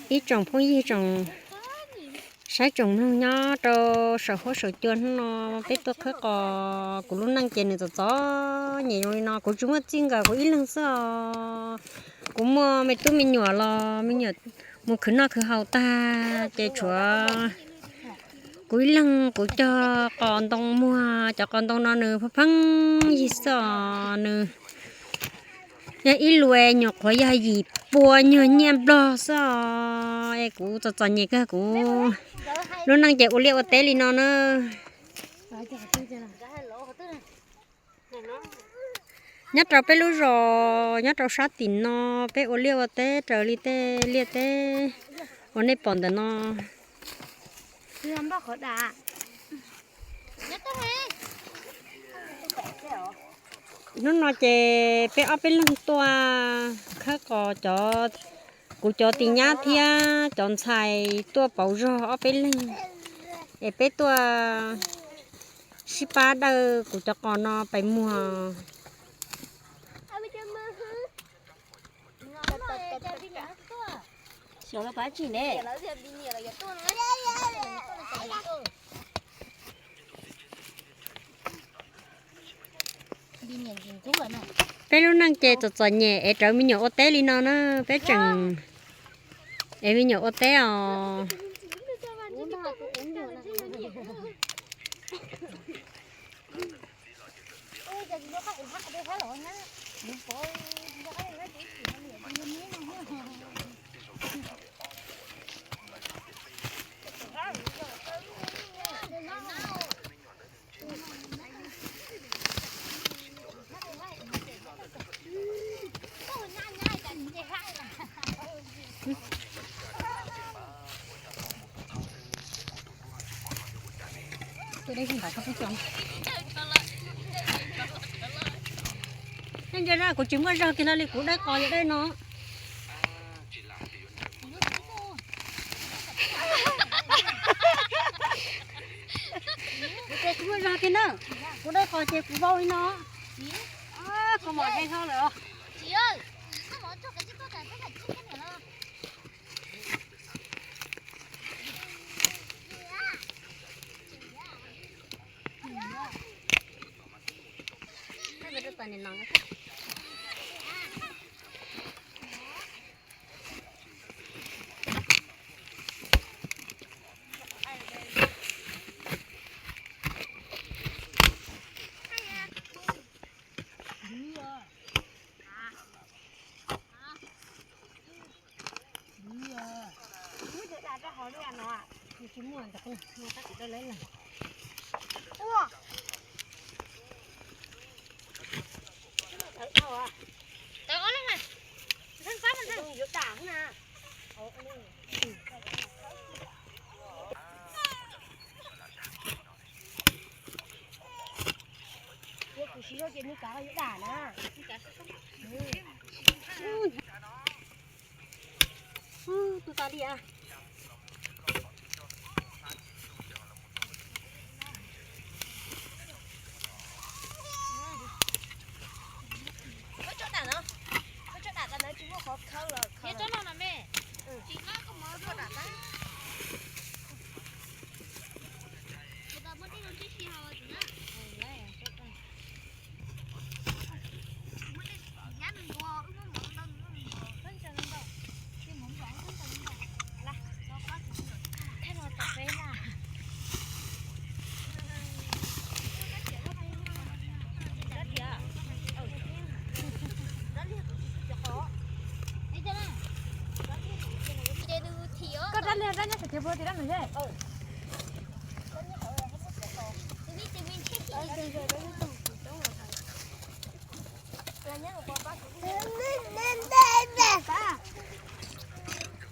Ib tsoom phooj ywg tsoom saib tsoom mloog nyob rau saum huab saum cua, hnub no peb tuaj khawb qos. Kuv lub neej ces nws txom txom nyem zoo li no, kuv tsis muaj txij nkawm, kuv ib leeg xwb os. Kuv muaj me tub me nyuam los me nyuam mus khwv noj khwv haus tag ces tshuav kuv ib leeg. Kuv cog qos ntoo muag, cov qos ntoo no nws pheej pheej yig xwb os. Nws yog ib lus nyuam qhuav yog yim pua nyuag nyiaj nplog xwb os. Es kuv txom txom nyem kawg, kuv lub neej ces ua liaj ua teb li no na. Nyob rau peb lub zos nyob rau sab tim no, peb ua liaj ua teb raws li tej liaj teb uas nej pom ntawm no. Hnub no ces peb ob peb leeg tuaj khawb qos, cov, kuv cov tis nyab thiab cov ntxhais tuaj pauv zog ob peb leeg, es peb tuaj sib pab dawj kuv cov qos no pais muag. Peb lub neej ces txom txom nyem es rawv me nyuam ua teb li no na, peb tseem es me nyuam ua teb os. Nco na, kuv tsis muaj zog kiag li, kuv dawj qos yog dawj no. Kuv tsis muaj zog kiag na, kuv dawj qos ces kuv vau li no. Koj mos dheev ho lawm. Tus tas li a. Koj tso dam no, koj tso dam tas na, tsis muaj qhov khawb los khawb. Koj rab liag rab nyob sawv cev puag tim rab nws ze.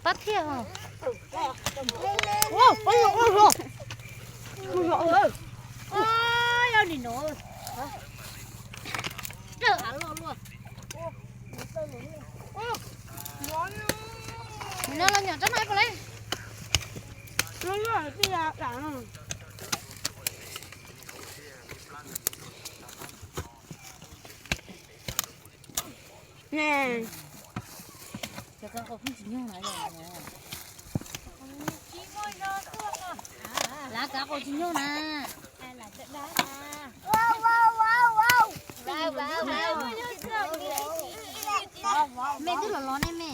Pab thiab. Pab los ua los. Yog nim no. Dawj av luaj luaj. Nim no los nyom rab no puas le. Cov koj qhov pheej tsis nyoog na yom. Lav kav qus tsis nyuj na. Me twb los los ne me.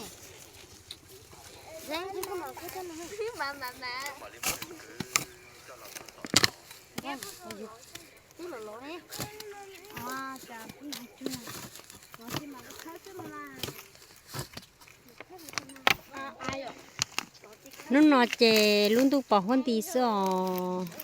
Twb los los ne. Hnub no ces lub ntuj pos huab nti xwb os.